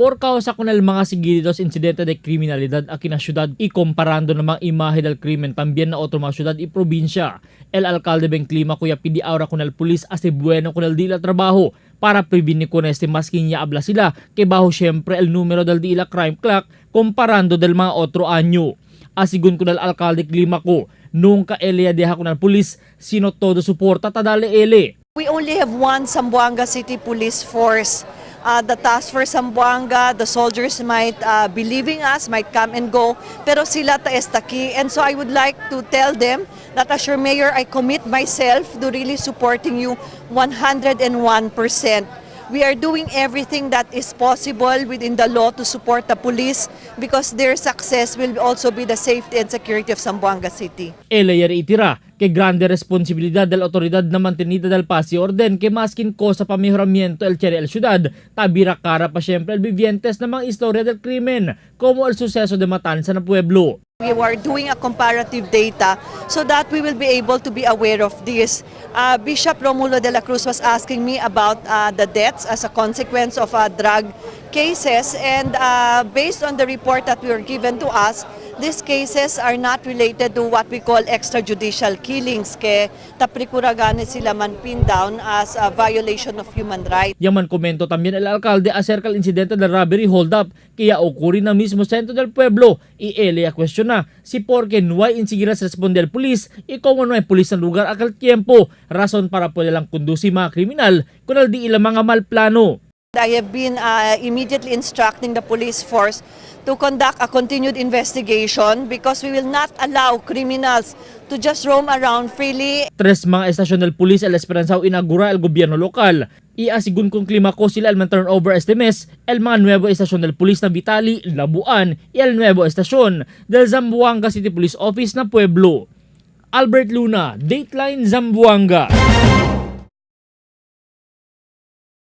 Por causa con el mga seguidos incidente de criminalidad aquí na ciudad y comparando na mga imahe del krimen también na otro mga ciudad y provincia. El alcalde Ben Climaco ya pidi ahora con el pulis hace bueno con el dila trabajo para prevenir con este más ya habla sila que bajo siempre el número del dila crime clock comparando del mga otro año. Asigun con el alcalde Climaco, nunca ele deja con el pulis sino todo suporta tadale ele. We only have one Zamboanga City Police Force. The Task Force Zamboanga, the soldiers might be leaving us, might come and go, pero sila ta está aquí. And so I would like to tell them that as your mayor, I commit myself to really supporting you 101%. We are doing everything that is possible within the law to support the police because their success will also be the safety and security of Zamboanga City. Ele itira que grande responsibilidad de la autoridad na mantenida del paz y orden que maskin cosa pa mejoramiento el chere el ciudad, tabira cara pa siyempre el vivientes na mga historia del krimen, como el suceso de matanza na pueblo. We are doing a comparative data so that we will be able to be aware of this. Bishop Romulo de la Cruz was asking me about the deaths as a consequence of drug cases, and based on the report that we were given to us, these cases are not related to what we call extrajudicial killings, ke taprikuragane sila man pin down as a violation of human rights. Yaman komento también el alcalde acerca del incidente del robbery hold-up que ya ocurre na mismo centro del pueblo y él ya cuestiona si porque no hay enseguida se responde el pulis y como no hay pulis en lugar aquel tiempo, razón para poder lang conducir mga kriminal con el di ilang mga mal plano. I have been immediately instructing the police force to conduct a continued investigation because we will not allow criminals to just roam around freely. Tres mga estasyon del pulis el Esperanzao inaugura el gobyerno lokal. Iasigun kung klima ko sila el man turnover este mes, el mga nuevo estasyon del pulis na Vitali, Labuan y el nuevo estasyon del Zamboanga City Police Office na Pueblo. Albert Luna, Dateline Zamboanga.